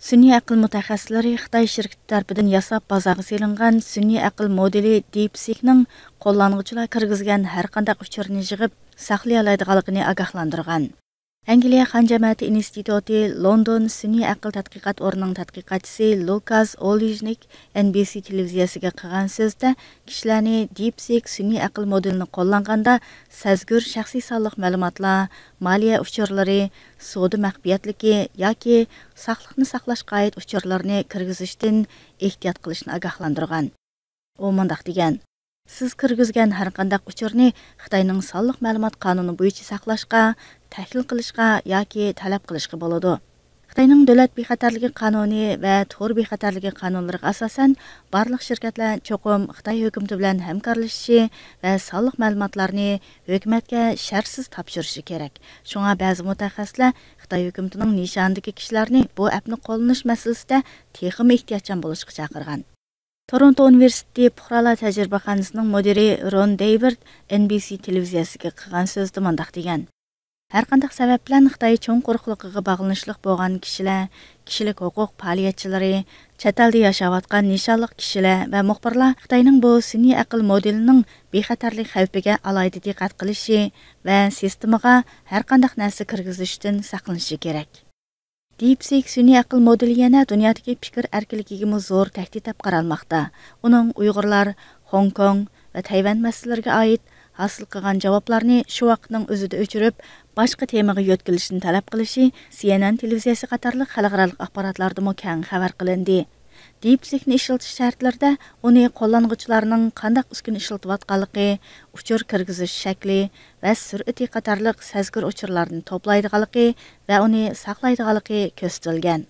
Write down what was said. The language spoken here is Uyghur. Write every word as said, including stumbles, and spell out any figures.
سۈنئىي ئەقىل مۇتەخەسسىسلىرى خىتاي شىركىتى تەرىپىدىن ياساپ بازارغا سېلىنغان سۈنئىي ئەقىل مودېلى دىپسىكنىڭ قوللانغۇچىلار كىرگۈزگەن ھەرقانداق ئۇچۇرنى يىغىپ ساقلىيالايدىغانلىقىنى ئاگاھلاندۇرغان. ئەنگلىيە خان جەمەتى ئىنستىتۇتى لوندون سۈنئىي ئەقىل تەتقىقات ئورنىنىڭ تەتقىقاتچىسى لۇكاس ئولىژنىك ئېن بى سى تېلېۋىزىيەسىگە قىلغان سۆزىدە، كىشىلەرنى دىپسىك سۈنئىي ئەقىل مودېلىنى قوللانغاندا سەزگۈر شەخسىي سانلىق مەلۇماتلار، مالىيە ئۇچۇرلىرى، سودا مەخپىيەتلىكى ياكى ساقلىقنى ساقلاشقا ئائىت ئۇچۇرلارنى كىرگۈزۈشتىن ئېھتىيات قىلىشنى ئاگاھلاندۇرغان. ئۇ مۇنداق دېگەن: سىز كىرگۈزگەن ھەرقانداق ئۇچۇرنى خىتاينىڭ سانلىق مەلۇمات قانۇنى بويىچە ساقلاشقا، تەھلىل قىلىشقا ياكى تەلەپ قىلىشقا بولىدۇ. خىتاينىڭ دۆلەت بىخەتەرلىكى قانۇنى ۋە تور بىخەتەرلىكى قانۇنلىرىغا ئاساسەن، بارلىق شىركەتلەر چوقۇم خىتاي ھۆكۈمىتى بىلەن ھەمكارلىشىشى ۋە سانلىق مەلۇماتلارنى ھۆكۈمەتكە شەرتسىز تاپشۇرۇشى كېرەك. شۇڭا بەزى مۇتەخەسسىسلەر خىتاي ھۆكۈمىتىنىڭ نىشاندىكى كىشىلەرنى بۇ ئەپنى قوللىنىش مەسىلىسىدە تېخىمۇ ئېھتىياتچان بولۇشقا چاقىرغان. تورونتو ئۇنىۋېرسىتېتى پۇقرالار تەجرىبىخانىسىنىڭ مۇدىرى رون دېيۋىد ئېن بى سى تېلېۋىزىيەسىگە قىلغان سۆزىدە مۇنداق دېگەن: ھەرقانداق سەۋەب بىلەن خىتاي چوڭ قۇرۇقلۇقىغا باغلىنىشلىق بولغان كىشىلەر، كىشىلىك ھوقۇق پائالىيەتچىلىرى، چەت ئەلدە ياشاۋاتقان نىشانلىق كىشىلەر ۋە مۇخبىرلار خىتاينىڭ بۇ سۈنئىي ئەقىل مودېلىنىڭ بىخەتەرلىك خەۋپىگە ئالاھىدە دىققەت قىلىشى ۋە سىستېمىغا ھەرقانداق نەرسە كىرگۈزۈشتىن ساقلىنىشى كېرەك. دىپسىك سۈنئىي ئەقىل مودېلى يەنە دۇنيادىكى پىكىر ئەركىنلىكىگىمۇ زور تەھدىت دەپ قارالماقتا. ئۇنىڭ ئۇيغۇرلار، خوڭكوڭ ۋە تەيۋەن مەسىلىلىرىگە ئائىت ھاسىل قىلغان جاۋابلارنى شۇ ۋاقىتنىڭ ئۆزىدە ئۆچۈرۈپ، باشقا تېمىغا يۆتكىلىشنى تەلەپ قىلىشى سى ئېن ئېن تېلېۋىزىيەسى قاتارلىق خەلقئارالىق ئاخباراتلاردىمۇ كەڭ خەۋەر قىلىندى. دىپسىكنى ئىشلىتىش شەرتلىرىدە ئۇنى قوللانغۇچىلارنىڭ قانداق ئۈسكۈنە ئىشلىتىۋاتقانلىقى، ئۇچۇر كىرگۈزۈش شەكلى ۋە سۈرئىتى قاتارلىق سەزگۈر ئۇچۇرلارنى توپلايدىغانلىقى ۋە ئۇنى ساقلايدىغانلىقى كۆرسىتىلگەن.